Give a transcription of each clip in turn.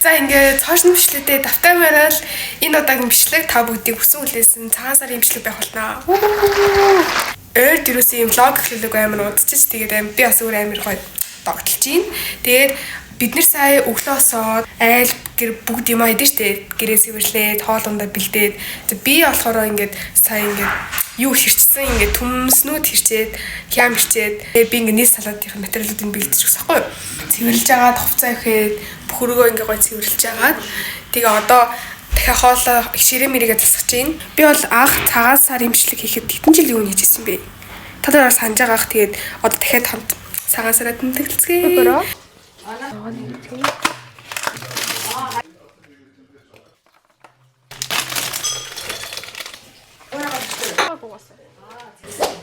За ингээд цоошин бичлэгтэй давтамаараа л энэ удаагийн бичлэг та бүгдийг хүсэн хүлээсэн цагаан сарын бичлэг байх болно. Ойрд юусэн юм влог эхлүүлэг амар удчихж тэгээд аим би бас өөр амар гоё догтлж байна. Тэгээд бид нэр сая өглөө босоод айл гэр бүгд юм аа идэв штэ гэрээ сэвэрлээд хоол ундаа бэлдээд би болохоор ингээд сая ингээд юу хэрчсэн ингээд төмснүүд хэрчээд хям хэрчээд тэгээд би ингээд нийс салаадын материалуудыг бэлдэж өгсөн байхгүй юу. Цэвэрлж агаад хувцас ихэд бөхөргөө ингээд гоё цэвэрлж агаад тэгээ одоо дахиад хоолоо ширээ мэрэгээ засах чинь. Би бол анх цагаан сар имжлэг хийхэд хэдэн жил юу хийжсэн бэ? Та нар санаж байгаах тэгээд одоо дахиад хамт цагаан сараа тэмдэглэцгээе.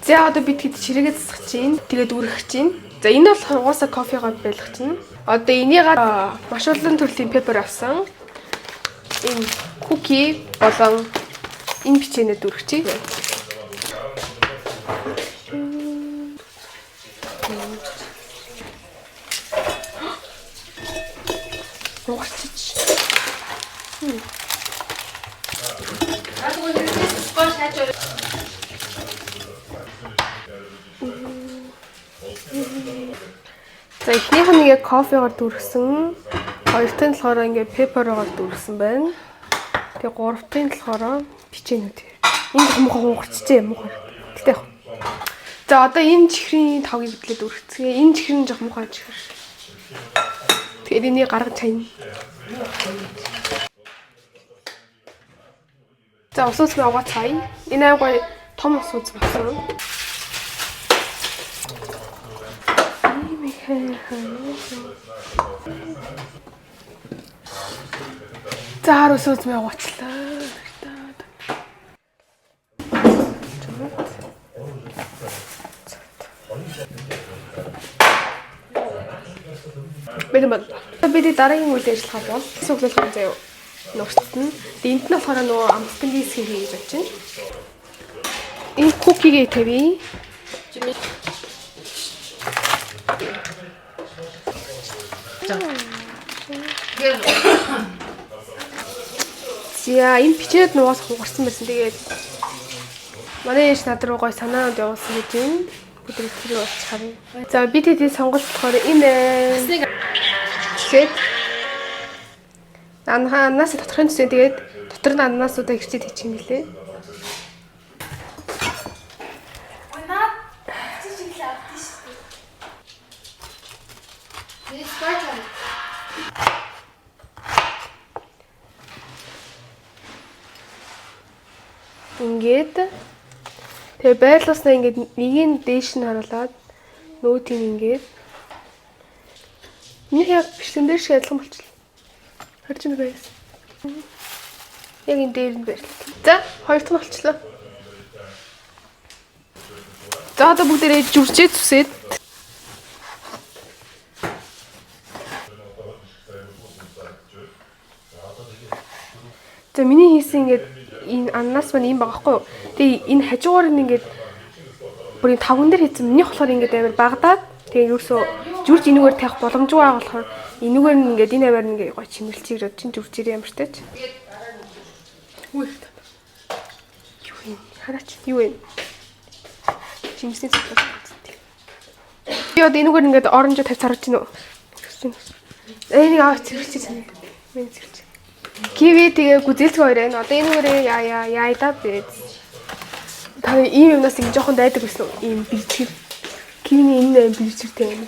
За одоо бид хэд ширээгээ засах чинь. Тэгээд үргэх чинь. За энэ бол угаасаа кофегоо байлгах чинь. Одоо энийг маш олон төрлийн пеппер авсан. Энэ куки болон энэ бичэнэ дүрх чинь. Угарчиж. За эхнийх нь ингээ кофегоор дүрхсэн. Хоёрт нь болохоор ингээ пеппероор дүрхсэн байна. Тэгээ гуравт нь болохоор печеньүүд. Энэ муухай хунгарчжээ муухай. Гэтэ яг. За одоо энэ чихрийн тавгийг бидлээ дүрхцгээе. Энэ чихэр нь жоох муухай чихэр. Тэгээд энийг гаргаж чаяна. За ус ус угаа цай. Энэ ай гоё том ус ус болсон. Ийм их За хар ус ус мэ угаачлаа. Бэлэн боллоо. Бид дараагийн үйл ажиллагаа бол цуглуулгын заяа нурцсан. Энд нь болохоор нөгөө амттан диск хий гэж бодож байна. Энэ кукигээ тавья. За энэ печеньд нугаас хугарсан байсан. Тэгээд манай ээж над руу гой санаанууд явуулсан гэж байна. Бид тэрийг олж харъя. За бид хэдийн сонголт болохоор энэ байна. Тэгэхээр ананас доторхын төсөө тэгээд дотор нь ананасуудаа хэрчээд хийчих юм лээ. Ингээд тэгээ байрлуулснаа ингээд нэгийг дээш нь харуулад нөгөөдийг ингээд миний яг бичлэн дээр шиг адилхан болчихлоо. Харж байна guys. Яг энэ дээр нь байрлал. За хоёр дахь нь болчихлоо. За одоо бүгдээрээ жүржээ зүсээд За миний хийсэн ингээд энэ ананас маань ийм байгаа хгүй юу? Тэгээ энэ хажуугаар нь ингээд бүр энэ тавган дээр хийсэн. Миний болохоор ингээд амар багадаад тэгээ ерөөсөө жүрж энүүгээр тавих боломжгүй байгаа болохоор энүүгээр нь ингээд энэ аваар ингээд гой чимэрлчих гэж чинь жүрж ирээ ямартай ч. Юу их. Юу юм? Хараач юу юм? Жимсний цэцэг. Би одоо энүүгээр ингээд оранжо тавь царж гинүү. Энийг аваад цэвэрлчих чинь. Миний цэвэрлчих. Киви тэгээ гүзээлзгэн хоёр байна. Одоо энүүгээрээ яа яа яа да бэ. Та ийм юмнаас ингэ жоохон дайдаг байсан уу? Ийм бэлтгэр. Кивиний энэ аим бэлтгэртэй юм.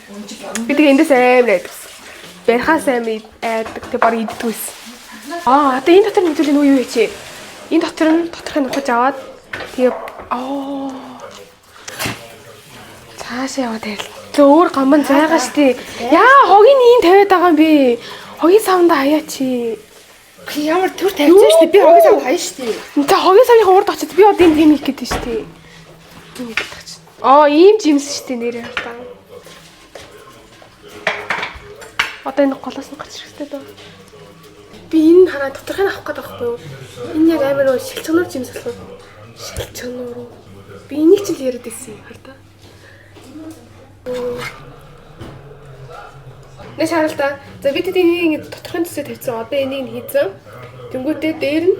Би тэгээ эндээс амар айдаг. Барихаас амар айдаг. Тэгээ баг иддэг байсан. Аа одоо энэ дотор мэдүүлэх нь юу вэ чи? Энэ дотор нь доторхыг нухаж аваад тэгээ аа цаашаа яваад байл. Зөө өөр гаман зайгаа штий. Яа хогийн ийм тавиад байгаа юм бэ? Хогийн савндаа хаяа чи. Ямар төр тавьсан шүү дээ. Би хогийн сав хаяа шүү дээ. Нэ хогийн савныхаа урд очиж би одоо энэ тийм хийх гэдэг шүү дээ. Тийм гэдэг чинь. Аа ийм жимс шүү дээ нэрээ хартаа. Одоо энэ голоос нь гарч ирэх хэрэгтэй дөө. Би энэ хараа доторхыг авах гэдэг байхгүй юу? Энэ яг амар нөө шилчгнуур жимс болохоор шилчгнуур уу? Би энийг ч л яриад байсан юм хартаа. Нэг шаарал та. За би тэд энийг ингэ доторхын төсөө тавьсан. Одоо энийг нь хийцэн. Тэнгүүтээ дээр нь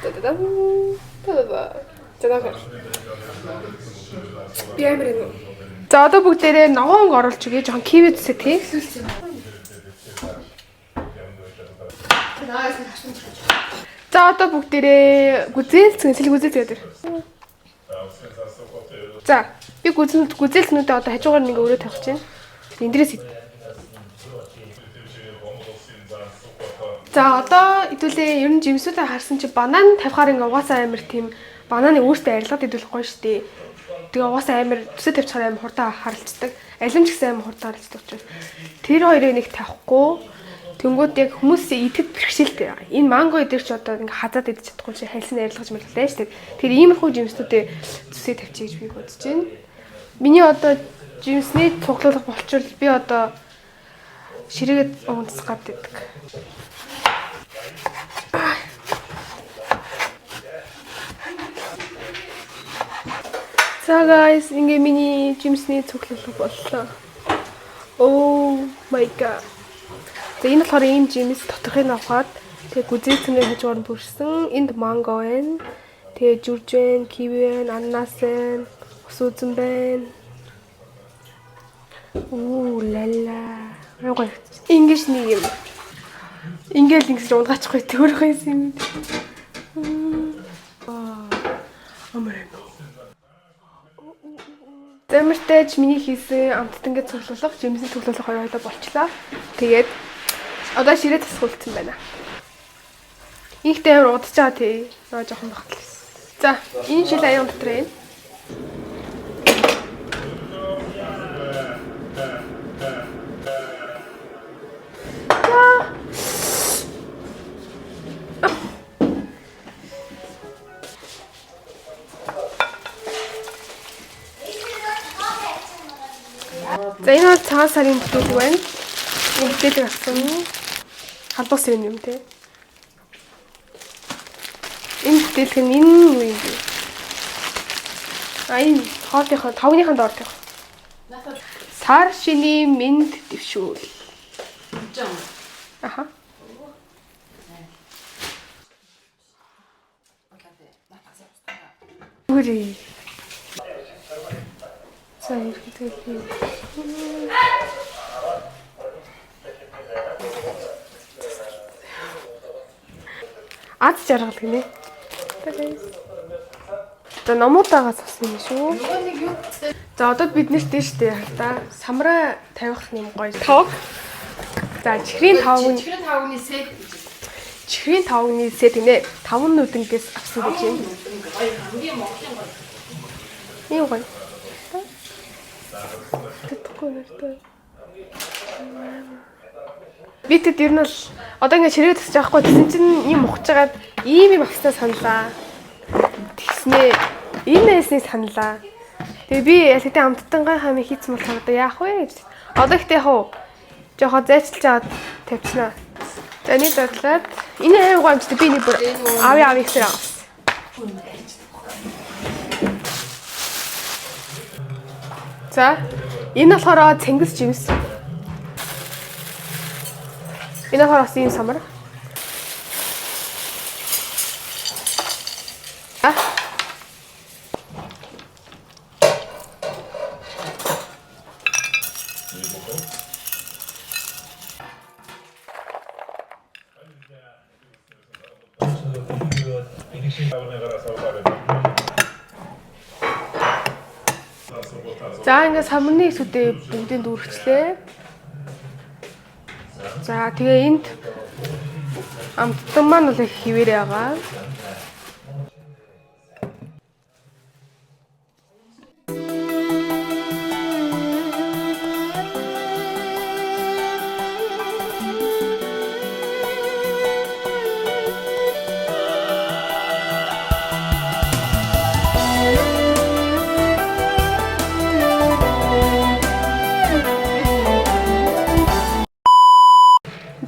та-да-дам. Та-да-да. За наа. Би амар юм. За одоо бүгдээрээ ногоон оруулж өгье. Жохон киви зүсээ тий. За одоо бүгдээрээ гүзээлцгэн сэл гүзээлц гэдэг. За би гүзээлцнүүдээ одоо хажуугаар нэг өрөө тавих чинь. Энд дээрээс ид. За одоо хэдүүлээ ер нь жимсүүдээ харсан чи банан тавихаар ингээ угаасаа амар тийм бананы өөртөө арилгад идвэл гоё штэ. Тэгээ угаасаа амар төсөө тавьчихаар амар хурдан харалцдаг. Алим ч гэсэн амар хурдан харалцдаг учраас тэр хоёрыг нэг тавихгүй. Тэнгүүд яг хүмүүс идэхэд бэрхшээлтэй. Энэ манго эдэр чи одоо ингээ хазаад идэж чадахгүй чи хальсын арилгаж мэлээ штэ. Тэр иймэрхүү жимснүүдээ төсөө тавьчих гэж би бодож байна. Миний одоо жимсний цуглуулга болчвол би одоо ширээгээд унтсах гад идэг. За guys, ингээ миний жимсний цуглуулга боллоо. Oh my god. За энэ болохоор ийм жимс доторхыг авахад тэгээ гүзээцнээ хажуугаар нь бүрсэн. Энд манго байна. Тэгээ жүрж байна, киви байна, ананас байна, ус үзэн байна. Оо лала. Ай гоё. Ингиж нэг юм. Ингээл ингэж унгаачихгүй төрөх юм. Аа. Амар юм. Замартай ч миний хийсэн амттангийн цуглуулга, жимсний цуглуулга хоёр хоёлоо болчлаа. Тэгээд одоо ширээ тасгуулсан байна. Инхтэй амар удаж байгаа тий. Наа жоохон багтал. За, энэ шил аян дотор байна. За энэ бол цагаан сарын бүтээгдэхүүн байна. Энэ бүтээлэг авсан. Халдвар сэрэн юм те. Энэ бүтээлэг нь энэ юу юм бэ? А энэ хоолынхоо тавгийнхаа доор тавих. Сар шиний минд дэвшүүл. Аха. Бүрий. За ерөнхийдөө би Аз жаргал гинэ. За номуудаагаас авсан юм шүү. За одоо бид нэрт нь штэ хальта самраа тавих юм гоё. Тавг. За чихрийн тавг. Чихрийн тавгны сет гэж. Чихрийн тавгны сет гинэ. Таван нүдэнгээс авсан гэж юм. Гоё хамгийн Монголын гоё. Ийм гоё. Тэтгэхгүй нэртэй. Би тэд ер нь бол одоо ингэ ширээ тасч байгаа хгүй тэгсэн чинь ийм ухаж байгаад ийм юм авснаа саналаа. Тэгснээ энэ найсныг саналаа. Тэгээ би аль хэдийн амттангаа хамыг хийцэн болохоор одоо яах вэ гэж. Одоо ихтэй яг уу жоохон зайчилж аваад тавьчихнаа. За нэг задлаад энэ аяг гоё амттай би нэг бүр авъя авъя гэсээр авсан. За энэ болохоор цэнгэл жимс. Энэ болохоор бас ийм самар. А. За ингээд самарны эсүүдээ бүгдийг дүүргчлээ. За тэгээ энд амттан маань бол их хിവэр байгаа.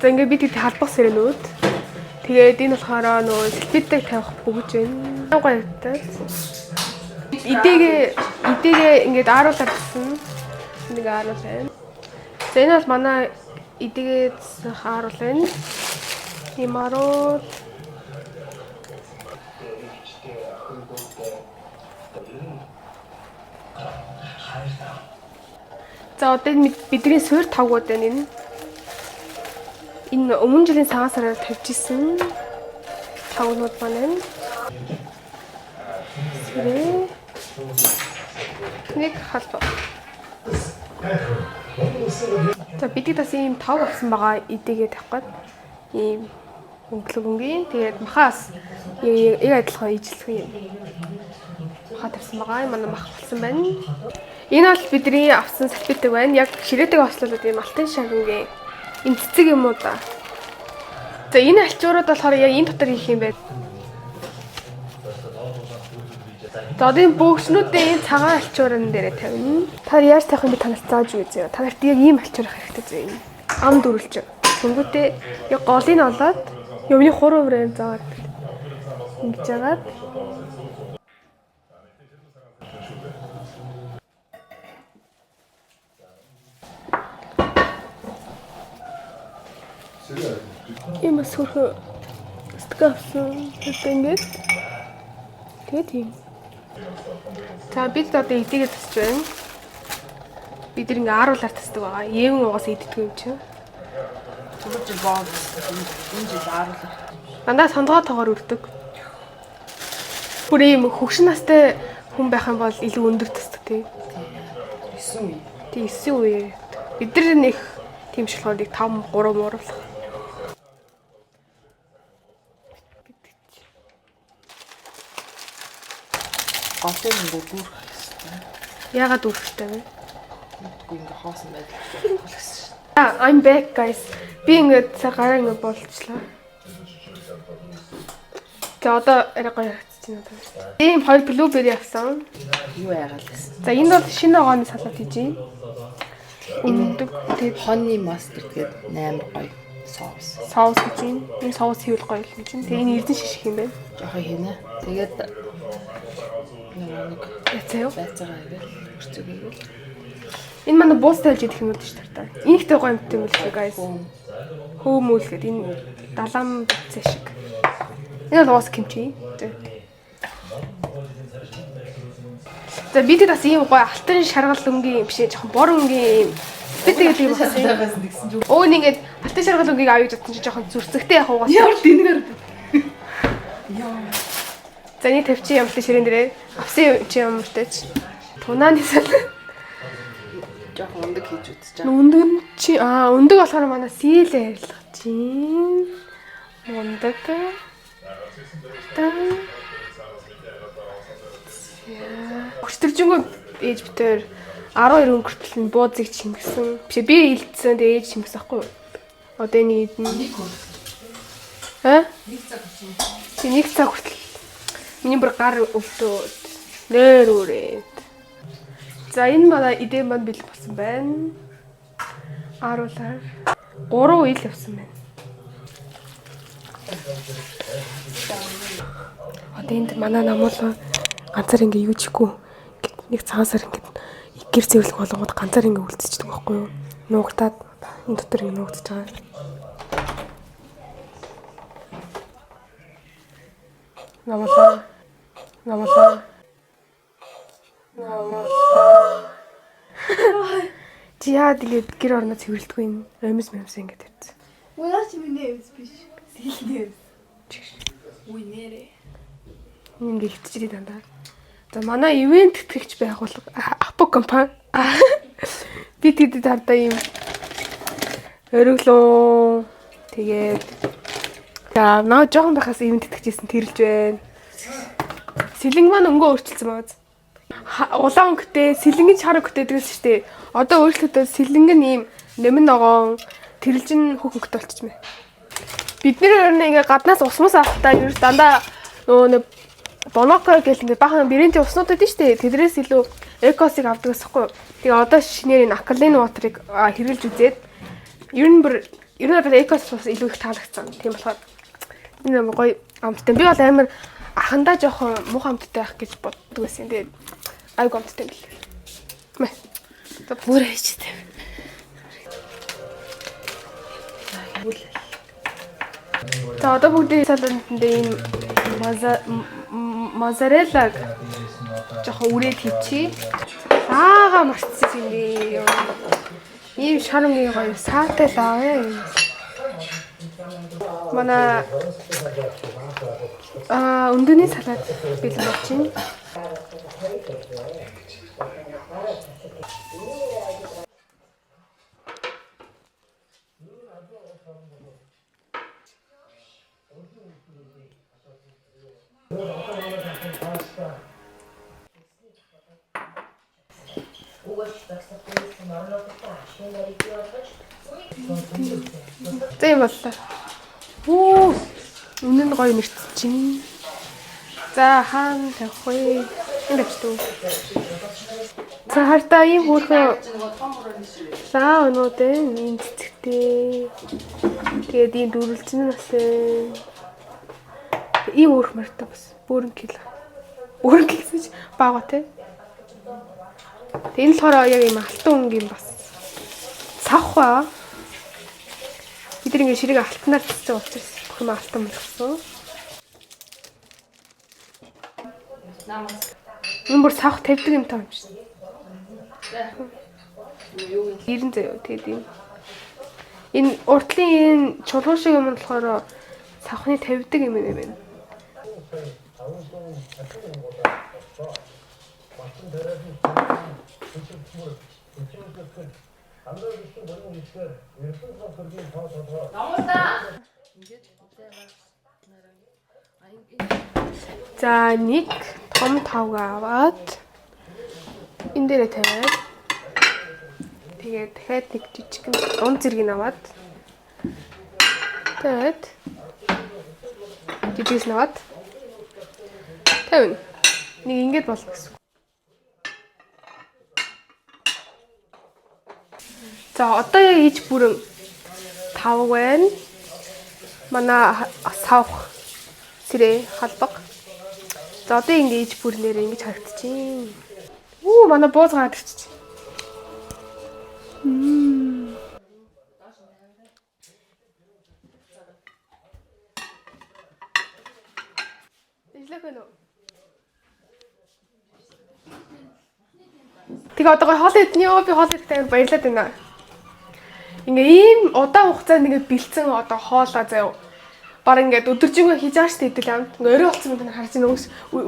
За ингээд бид хэд халбах сэрэнүүд. Тэгээд энэ болохоор нөгөө салфетыг тавих бөгж байна. Гоё юмтай. Идэгээ ингээд ааруулаад гэсэн. Нэг ааруул байна. За энэ бол манай Эдгээд хааруулна. Ийм аруул. За одоо энэ бидний суур тавгууд байна энэ. Энэ өмнө жилийн цагаан сараар тавьж исэн тавгнууд маань байна. Сэрээ. Нэг халбаа. За бид бас ийм тав авсан байгаа эдээгээ тавих гээд ийм өнгөлөг өнгийн. Тэгээд махаас яг адилхан ижлэх юм. Маха тавьсан байгаа. Манай мах болсон байна. Энэ бол бидний авсан салфетик байна. Яг ширээтэйг ослуулаад ийм алтан шар өнгийн энэ цэцэг юм уу да. За энэ альчуурууд болохоор яг энэ дотор хийх юм байна. За одоо энэ бөөгчнүүдээ энэ цагаан альчууран дээрээ тавина. Та яаж тавих юм бэ танарт зааж өгье. Та нарт яг ийм альчуур ах хэрэгтэй зөө юм. Ам дүрлж. Тэнгүүтээ яг голыг нь олоод юмны хуруу брэм заагаад ингэж яагаад ийм бас хөрхөн стик авсан. Тэгээд ингээд тэгээд тийм. За бид одоо эдийгээ тасч байна. Бид ингээ ааруулаар тасдаг байгаа. Евэн угаас иддэг юм чинь. Түрүү жил боо. Энэ жил ааруулаар. Дандаа сондгоо тоогоор өрдөг. Бүр ийм хөгшин настай хүн байх юм бол илүү өндөр тасдаг тий. 9 үе. Тий 9 үе. Бид нар нэг тийм шиг болохоор нэг 5 3 мууруулах. Голын ингээ гүрх гэсэн. Яагаад үрхтэй вэ? Мэдгүй ингээ хоосон байдал гэсэн шин. I'm back guys. Би ингээд цагаараа ингээд болчлоо. За одоо арай гоё харагдчих байна надад. Ийм хоёр blueberry авсан. Юу яагаал гэсэн. За энэ бол шинэ огооны салат хийж байна. Өндөг тэгээд Honey mustard гэдэг амар гоё соус. соус гэж байна. Энэ соус хийвэл гоё юм чинь. Тэгээ энэ эрдэн шиших юм байна. Жохоо хийнэ. Тэгээд нөгөө нэг Яцаа юу? байцаагаа игээл өрцөг игээл. Энэ манай буус тавьж идэх юм уу гэж тартаа. Энэ ихтэй гоё юмтай юм л шүү guys. Хөөмөл гэдэг энэ далаан бацаа шиг. Энэ бол уус кимчи. За бид бас ийм гоё алтан шаргал өнгийн биш ээ жоохон бор өнгийн ийм би тэгээд ийм болсон. Тэгсэн чинь Өө нэгээд алтан шаргал өнгийг авъя гэж бодсон чинь жоохон зүрцэгтэй яг угаас. ямар дэнгээр. За нэг тавьчих юм л ширээн дээрээ авсан юм чи ямартай ч. Тунааны сал. Жохон ундаг хийж үзэж байгаа. Өндөг нь чи өндөг болохоор манай сийлээ арилгаж чинь. Мундаг. Та. Өчтөржингөө ээж битээр 12 өнгөртөл нь бууцыг чимгсэн. Биш би илдсэн тэгээ ээж чимгсэн хгүй юу? Одоо энэ идэн. Нэг хүртэл. Аа? Нэг цаг хүртэл. Чи нэг цаг хүртэл. Миний бүр гар өвдөөд нээр үрээд. За энэ манай идэ маань бэлэн болсон байна. Ааруулаар 3 ил явсан байна. Одоо энд манай намуулан ганцаар ингээ юу чихгүй ингээд нэг цагаан сар ингээд гэр цэвэрлэх болгоод ганцаар ингээ үлдчихдэг байхгүй юу? Нуугтаад энэ дотор ингээ нуугдчихж байгаа. Намуулаа. Намуулаа. Намуулаа. Чи яагаад ингээд гэр орноо цэвэрлэдэггүй юм? Өмс мөмс ингээд тавьчихсан. Үнээр чи миний эвс биш. Сэлний эвс. Үгүй нэрээ. Ингээд хитчихдээ дандаа. За манай ивент тэтгэгч байгууллага Апо компани. Би тэдэд хардаа ийм өрөглөө. Тэгээд за наа жоохон байхаас ивент тэтгэжсэн тэрэлж байна. Сэлэнг маань өнгөө өөрчилсөн байгаа. Улаан өнгөтэй, сэлэнгийн шар өнгөтэй гэдэгс шүү дээ. Одоо өөрчлөлтөө сэлэнг нь ийм нэмэн ногоон тэрэлжин хөх өнгөтэй болчихсон байна. Бид нэр өөр ингээ гаднаас ус мус авахтаа ерөөс дандаа нөгөө нэг Боноко гэл ингээ бахан брендийн уснууд байдаг шүү дээ. Тэдрээс илүү Экосыг авдаг гэсэн юу. Тэгээ одоо шинээр энэ Alkaline water-ыг хэрэглэж үзээд ер нь бүр ер нь бол Экос ус илүү их таалагдсан. Тийм болохоор энэ амар гоё амттай. Би бол амар ахандаа жоохон муухай амттай байх гэж боддог байсан. Тэгээд айгүй амттай юм бэл. Мэ. Бүр хайчтай. За одоо бүгдээ салатанд ийм моцареллаг жоохон үрээд хийчихье. Аага мартсан юм бэ. Ийм шар өнгийн гоё саатай л аа юм. Манай өндөний салат бэлэн болж байна. За юм боллоо. Үу. Үнэн нь гоё мэртэж чинь. За хаана тавих вэ? Энд тавьчих уу? За хартаа ийм хөөрхөн лаа өнүүд ээ ийм цэцэгтэй. Тэгээд ийм дөрвөлжин нь бас ээ. Ийм хөөрх морьтой бас бөөрөнхий л. Бөөрөнхий гэсэн чи баага те. Тэгээд энэ болохоор яг ийм алтан өнгийн бас савх ба. Бид нар ингээд ширэг алтнаар цэцэг учраас бүх юм алтан болгосон. Энэ бүр савх тавьдаг юм таа юм шиг. 90 заяа тэгээд ийм. Энэ уртлын энэ чулуу шиг юм нь болохоор савхны тавьдаг юм юм байна. За нэг том тавг аваад энэ дээрээ тавиад тэгээд дахиад нэг жижигхэн дунд зэргийг аваад тавиад жижигс нь аваад тавина. Нэг ингэж болно гэсэн. За одоо яг иж бүрэн тавг байна. Манай савх сэрээ халбаг. За одоо ингэ иж бүрнээр ингэж харагдчихээн. Үү манай бууз гараад ирчих. Ижлэх вэ? Тэгээ одоо гоё хоол идэнэ ёо би хоол идэхдээ амар баярлаад байна. Ингээ ийм удаан хугацаанд ингээ бэлдсэн одоо хоолоо заяа. Бараг ингээд өдөржингөө хийж байгаа шүү дээ идэл амт. Ингээ орой болсон юм харж байна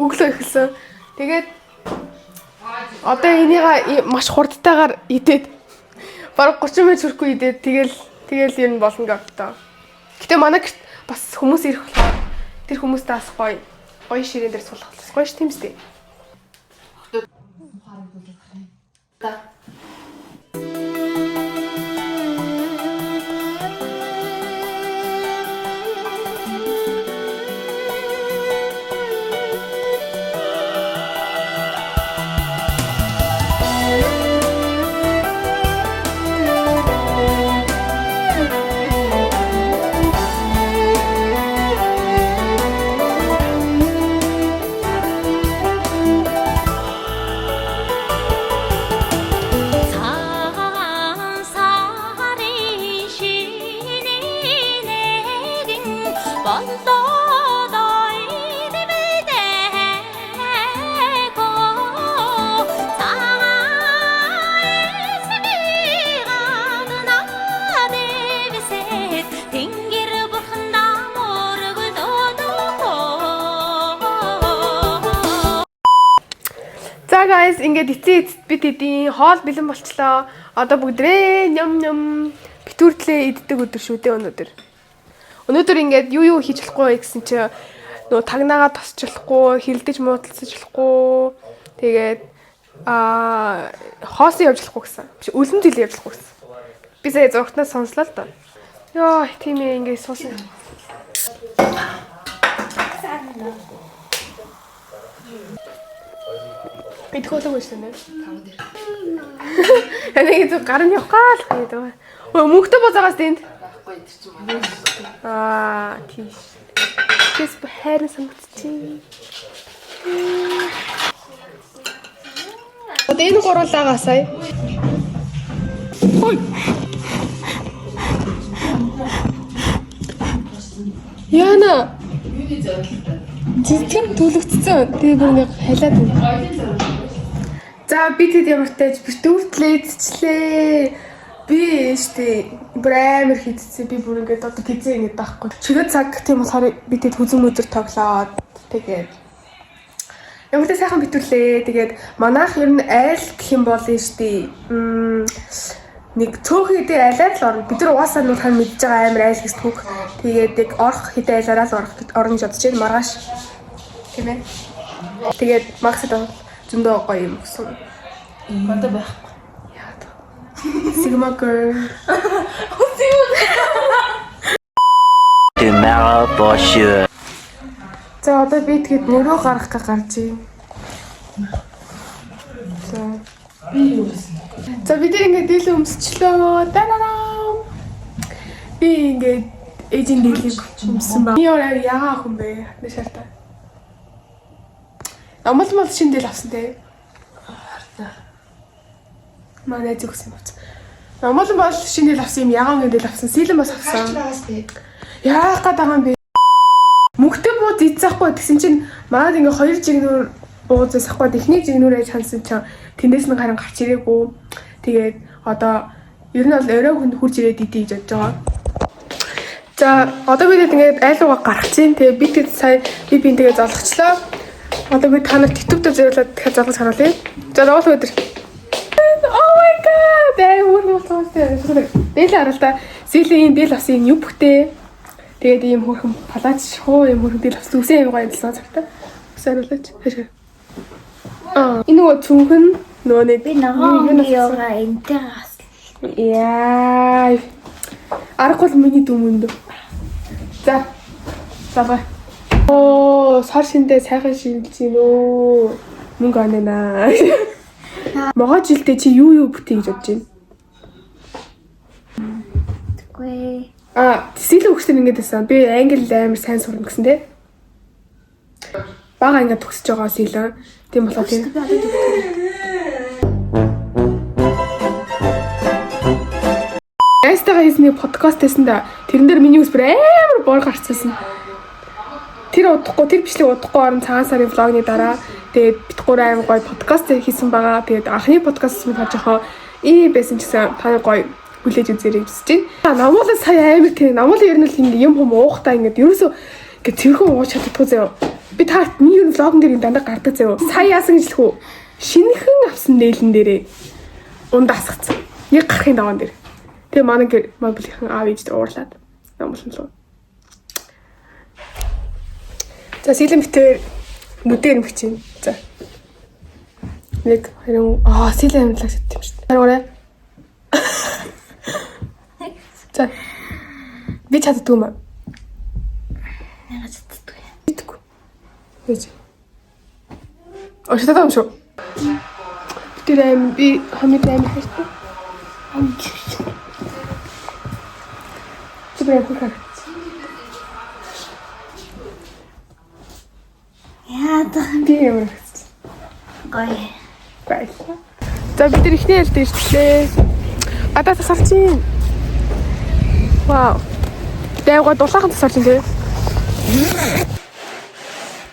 өглөө эхэлсэн. Тэгээд одоо энийга маш хурдтайгаар идээд бараг 30 минут хүрэхгүй идээд тэгэл ер нь болно гэдэг. Гэтэ манай гэрт бас хүмүүс ирэх болохоор тэр хүмүүстэй бас гоё гоё ширээн дээр суулгах гоё ш тийм үстэй. Цагаан сарын шинийн нэгэн боллоо дойдмэдэхөө цагаан эсний гадна дэвсэт тэнгэр бурхандаа мөргөлдөө. За guys ингээд эцээ эцэст бид эдийн хоол бэлэн болчлоо. Одоо бүгдрээ ням ням битүүртлээ иддэг өдөр шүү дээ өнөөдөр. Өнөөдөр ингээд юу юу хийж болохгүй гэсэн чи нөгөө тагнаагаа тосч болохгүй, хилдэж муудалцаж болохгүй. Тэгээд хоосон явж болохгүй гэсэн. Биш өлөн зэл явж болохгүй гэсэн. Би сая зургатнаас сонслоо л доо. Йоо, тийм ээ ингээд суусан. Би төхөөлөг байсан нэ. Таван дээр. Энийг зөв гар нь явах гал гэдэг. Өө мөнгөтэй бозоогоос тэнд. Байхгүй тэр чинь манай. Аа, тийш. Тэс хайрын санагдчих. Одоо энэ гурлаагаа сая. Хой. Яна. Цэцгэн түлэгдсэн. Тэгээ бүр нэг халиад байна. За би тэд ямар тааж битүүртлээ эцчлээ. Би штэ бүр амар хийдсэн. Би бүр ингээд одоо гизээ ингээд байхгүй. Чөлөө цаг тийм болохоор би тэд хүзэн мөдөр тоглоод тэгээд ямар ч сайхан битүүлээ. Тэгээд манайх ер нь айл гэх юм бол штэ нэг цөөхөн хэдийн айлаар л орно. Бид нар угаасаа нүд хань мэдж байгаа амар айл гэсэн үг. Тэгээд яг орох хэдийн айлаараа л орох орно гэж бодож байна. Маргааш. Тийм ээ. Тэгээд Максад бол зөндөө гоё юм өгсөн. Одоо байхгүй. Яа. Sigma girl. Tomorrow for sure. За одоо би тэгэд мөрөө гаргах га гарч ийн. За. Би юу гэсэн? За бид нар ингээд дийлэн өмсчлөө. Танарам. Би ингээд ээжийн дийлийг өмссөн ба. Би өөр ягаа хүн бэ? Хатны шалтаа. Амал мал шин дийл авсан те. Манай найз өгсөн юм авсан. Амал бол шин дийл авсан юм ягаан дийл авсан. Сэлэн бас авсан. Яах гээд байгаа юм бэ? Мөнгөтэй бууз эзэхгүй тэгсэн чинь манад ингээ хоёр жигнүүр бууз эсэхгүй эхний жигнүүр аж хансан чинь тэндээс нь харин гарч ирээгүй. Тэгээд одоо ер нь бол орой хүнд хурж ирээд идэ гэж бодож байгаа. За одоо бид ингээд айл руугаа гарах чинь тэгээ би тэд сая би бинтэйгээ золгочлоо. Одоо би та нарт YouTube дээр зориулаад дахиад золгож харуулъя. За золгох өдөр. Oh my god. Ай бүр болцсон. Дээл харал та. Силийн дээл авсан юм юбхтэй. Тэгээд ийм хөөрхөн палач хуу ийм хөөрхөн дээл авсан. Үсэн аян гоё юмсан цагта. Үсэн харуулаач. Хаашаа. Аа, энэ нөгөө цүнхэн нөгөө нэг Би ногоон юугаа энтэй гас. Яа. Аргагүй л миний дүмэнд. За. За бай. Оо, сар шиндээ сайхан шинжилж гин өө. Мөнгө оноо. Могоо жилдээ чи юу юу бүтээ гэж бодож байна? Үгүй. Аа, сэлэн хөгжтөр ингэж байсан. Би англи амар сайн сурна гэсэн тий. Бага ингэ төгсөж байгаа сэлэн. Тийм болохоор тийм. Найстайгаа хийсэн нэг подкаст байсан да. Тэрэн дээр миний ус бүр амар бор гарцсан. Тэр удахгүй тэр бичлэг удахгүй орон цагаан сарын влогны дараа тэгээд бит гурав амар гоё подкаст хийсэн байгаа. Тэгээд анхны подкаст нь жоохон ий байсан ч гэсэн та нар гоё хүлээж үзээрэй гэж хүсэж байна. Намуулаа сая амар тийм. Намуулаа ер нь л ингэ юм хум уухтаа ингэ ерөөсөө ингэ цэвэрхэн ууж чаддаггүй заяа. Би та миний ер нь влогн дээр ингэ дандаа гардаг заяа. Сая яасан гэж лхүү. Шинэхэн авсан нээлэн дээрээ унд асгацсан. Яг гарахын даваан дээр. Тэгээ манай гэр манай бүлийнхэн аав ээжд уурлаад намуулсан лөө. За сэлэн битээр нүдээр мэх чинь. За. 1 2 аа сэлэн амтлаг шат юм шүү дээ. Хараарай. За. Би чаддгүй юм аа. Яагаад чаддгүй. Мэдгүй. Байж. Оштой юм шүү. Тэр аим би хамид аим хайртай. Чи бүр амар харагдсан. Яагаад Би ямар харагдсан. гоё. Баярлалаа. За бид нар эхний айлд ирчлээ. Гадаа тасарч чинь. Вау. Дайгоо дулаахан тасарч чинь тий.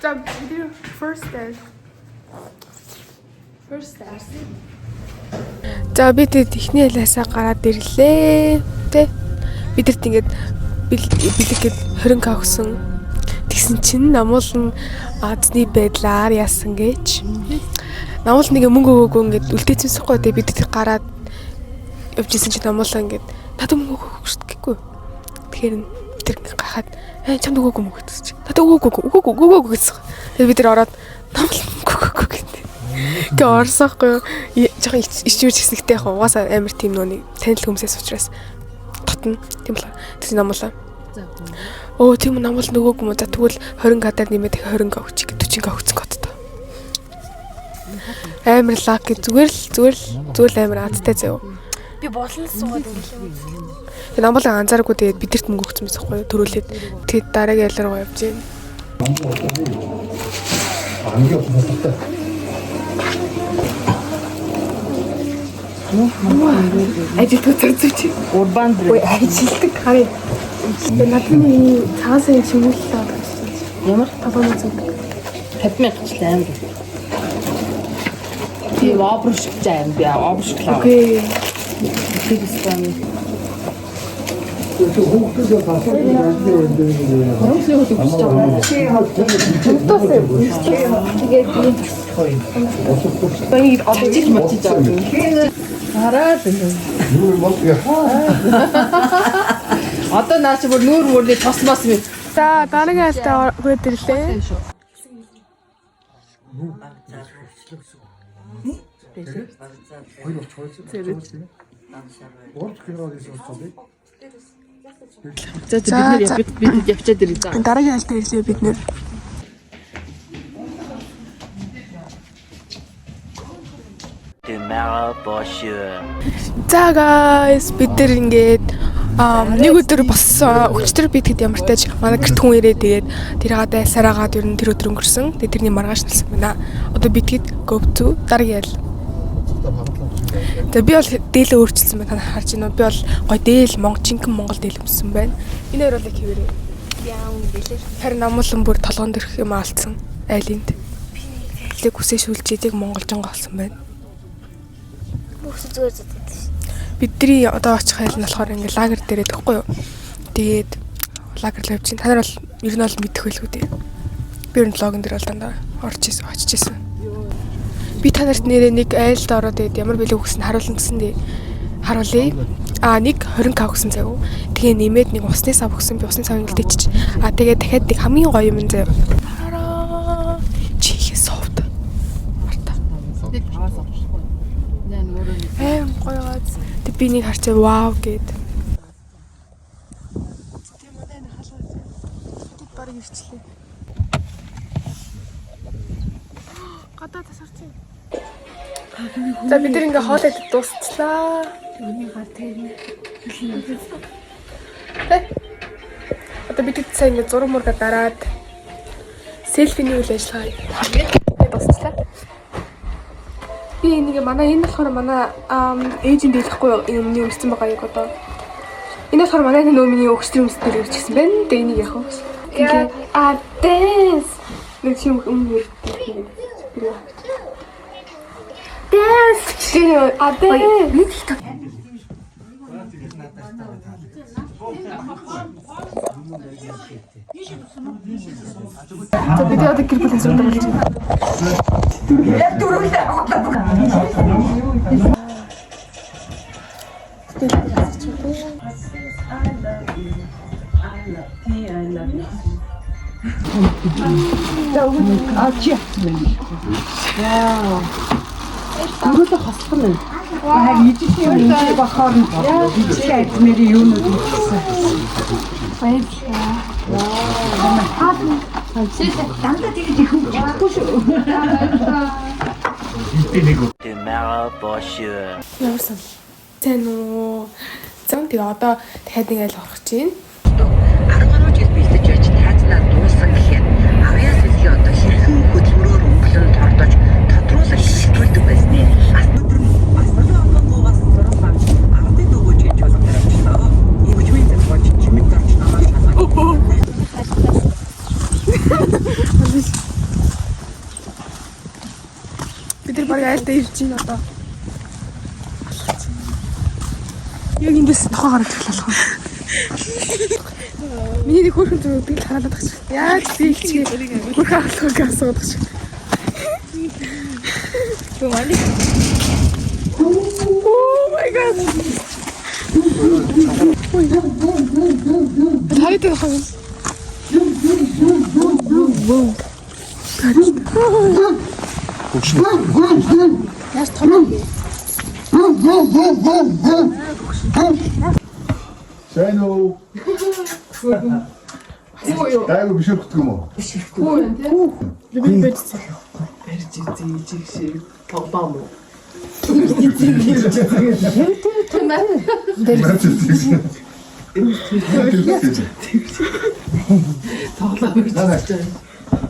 За бид нар first day. First day. За бид эхний айлаасаа гараад ирлээ. Тэ. Бидэрт ингээд бэлэг гээд 20к өгсөн. Тэгсэн чинь намуулн азны байдлаар яасан гэж. Намуул нэг мөнгө өгөөгүй ингээд үлдээчихсэн тэгээ бид тэр гараад явж исэн чинь намуулаа ингээд надад мөнгө өгөөгүй шүү дээ гэхгүй. Тэгэхээр бид тэр ингээд гайхаад аа чамд өгөөгүй мөнгө гэсэн чинь надад өгөөгүй өгөөгүй өгөөгүй гэсэн. Тэгээ бид тэр ороод намуул мөнгө өгөөгүй гэдэг. Тэгээ орсоохгүй юу? Жоохон ичвэрч гисэн гэтээ яг угаасаа амар тийм нүуний танил хүмүүсээс учраас татна. Тийм болохоор тэр намуулаа. Өө тийм үү намуул нөгөөгүй юм уу? За тэгвэл 20 кадаар нэмээд дахиад 20 к өгчих 40 к өгсөн коттой. Амар лак зүгээр л зүгээр л зүгээр л амар азтай заяа. Би болон суугаад ингэлээ. Тэгээ намуулаа анзаараагүй тэгээд бидэрт мөнгө өгсөн байсан байхгүй юу? Төрүүлээд тэгээд дараагийн айл руу явж гин. 안개 없어서 샀다. Ажилтг зэр зүү чи. Урбан Ой ажилтг харъя. Тэгээ надад нэг цагаан сая чимэглэл аваад гэсэн. Ямар? Толгойн зүг. 50 мянга ч амар. Тийм обрш гэж аим би обрш клав. Окей. Тэр юм. Хүүхдүүдээ тасаад ажлын өрөөнд Харамслын хөл өгч байгаа. Тэгээд Энийг одоо Чиг мочиж байгаа. Хараад байна. Юу юм бол Одоо наа чи бүр нүүр мөрний тос мос мэт. За дараагийн айлтаа хүрээд ирлээ. Хоёр очихоор. Гурав кино гэсэн юм байна. За бид нэр бид явчаад ирээ. За. Дараагийн айлтаа ирлээ бид нэр. Tomorrow for sure. За guys, бид нар ингээд нэг өдөр боссон. Өчтөр бид хэд ямар тааж манай гэрт хүн ирээ тэгээд тэрийг дайсараагаад ер нь тэр өдөр өнгөрсөн. Тэгээд тэрний маргааш налсан байна. Одоо бид хэд go to дараагийн айл. За би бол дээлээ өөрчилсөн байна. Та нар харж байна уу? Би бол гой дээл Монгол жинхэнэ Монгол дээл өмссөн байна. Энэ хоёр бол яг хэвээрээ. яа үн бэлээ. Харин намуулан бүр толгоон дөрөх юм алдсан айлынд. Тэг үсээ шүлжээд яг монголжонго болсон байна. Бүх зүгээр зүтгэдэг шин. Бидний одоо очих айл нь болохоор ингээ лагер дээр байдаг хгүй юу. Тэгээд лагер л явж чинь. Та нар бол ер нь бол мэдэх байлгүй дээ. Би ер нь блогон дээр бол дандаа орж исэн, очиж исэн. Би та нарт нэрээ нэг айлд ороод тэгээд ямар бэлэг өгсөн харуулна гэсэн дээ. Харуулъя. А нэг 20к өгсөн заяа. Тэгээ нэмээд нэг усны сав өгсөн. Би усны сав үлдээчих. А тэгээ дахиад нэг хамгийн гоё юм заяа. Тараа. Чихээ совд. Марта. Аим гоё газ. Тэг би нэг харчаа вау гэд. Тийм манай энэ хаалга. Бид барыг ирчлээ. Гадаа тасарч байна. За бид нар ингээ хоол идэж дуусчлаа. Миний гар тэр. Тэ. Одоо бид хэд сайн ингээ зураг мурга дараад селфиний үйл ажиллагаа тэгээд дуусчлаа. Би энийг манай энэ болохоор манай ээжийн дийлэхгүй юу энэ өмнө өмссөн байгаа яг одоо. Энэ болохоор манай нөө миний өгчтөр өмсдөр ирчихсэн байна. Тэгээ энийг яах вэ? Тэгээ а dance нэг юм өмнө ирдэг. Dance тэгээ а dance. За бид одоо гэр бүлийн зураг болж байна. Tomorrow for sure. Ямар сан? Сайн уу? За тэгээ одоо дахиад нэг айл орох чинь. 10 гаруй жил бэлдэж байж таазнаа дуусан гэхээр авьяас дэлхий одоо хэрхэн хөдөлмөрөөр өнгөлөн тордож тодруулан хэлтгүүлдэг байсны ас өдөр асрал оронгоогоос зураг авч ардын дөгөөж хийж болох таравчлаа. Хөгжмийн зохиолч чимэд орч намаа шалгах. Бид нар баг айлдаа ирж байна одоо. Алхаж. Яг эндээс нохоо гарч ирэх болох. Миний нэг хөөрхөн зураг тэгэл хараалаад тагч. Яаж зээлчгээ хөөрхөн ахлах гэж асуудаг чи. Oh my god. Хараад байгаа юм. Сайн уу? Дайгу биш өгдөг юм уу? Барьж үзье ижиг шиг тоглоом уу? Тоглоом гэж үзэж байна.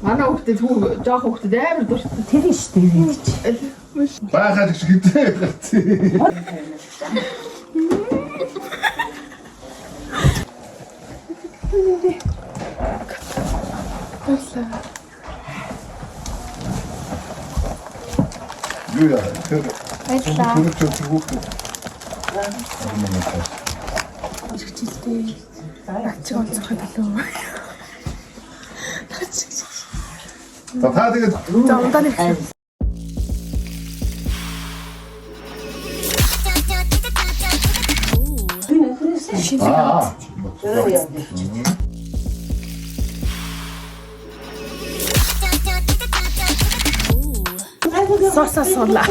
Манай хүүхдэд хүү жоох хүүхдэд амар дуртай. Баахад гэж хитээ гарцээ. Баярлалаа. Юу яа? Тэр Баярлалаа. Төрөг төрөг хүүхдээ. Хичээлдээ над чиг онцгой төлөө. Над чиг. За та тэгээд За удаа нэг. Аа. Сууса суула.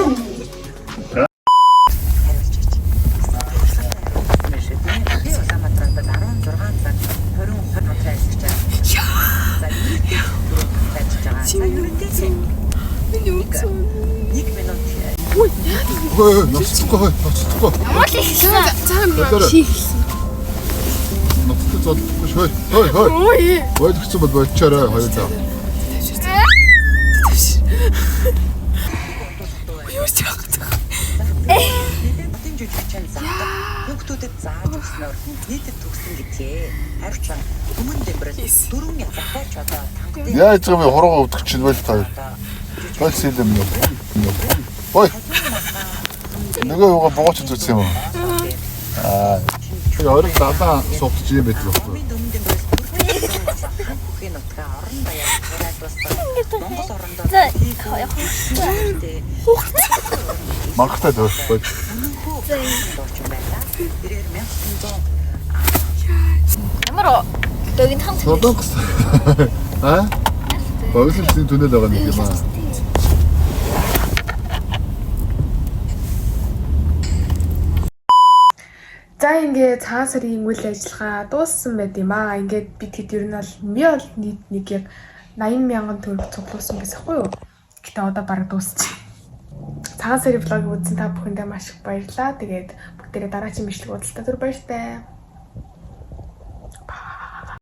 Би Улаанбаатарт 16 цаг 20 20 ажиллаж байгаа. За ажиллаж байгаа. За ерөнхийдөө Миний үгүй. 1 минут Хөөе, ноцтохгүй, ноцтохгүй. Ямар л ихсэн. Болоорой. Хийхсэн. Ноцтой золдохгүй шүү. Хөөе, хөөе. Ой. Ойлгоцсон бол болчоорой хоёулаа. Юу ч яах вэ? Хотын жүжигчин завдаг хүүхдүүдэд зааж өгснөөр нийтэд төгсөн гэдгээ. Харин өмнө дэмбэрэл дөрвөн язгаарч одоо тангадын Яаж байгаа юм бэ? Хуруугаа өвдөх чинь бол та. Бол сэлэм юм. Ой. Нөгөө юугаа бууч зүтсэн юм уу? Аа. Тэр ориг далаа сувдж юм байдаг байхгүй. өмнө дэмбэрэл дөрвөн бүхий нутгаа орон даяар хурааж дууссан. Монгол орондоо За Мангахтай дөө. Болж. дуучин байлаа. Тэрээр 1900 Ямар дөгн хамт. Солонгос. Аа? Богино түнэл байгаа нэг юм аа. За ингээд цагаан сарын үйл ажиллагаа дууссан байт юм аа. Ингээд бид хэд ер нь бол би бол нийт нэг яг 80 мянган төгрөг цуглуулсан байсан хгүй юу? Гэтэ одоо бараг дуусчих. Цагаан сарын влогийг үзсэн та бүхэндээ маш их баярлалаа. Тэгээд бүгдээрээ дараагийн бичлэг уулзалтаа түр баяртай.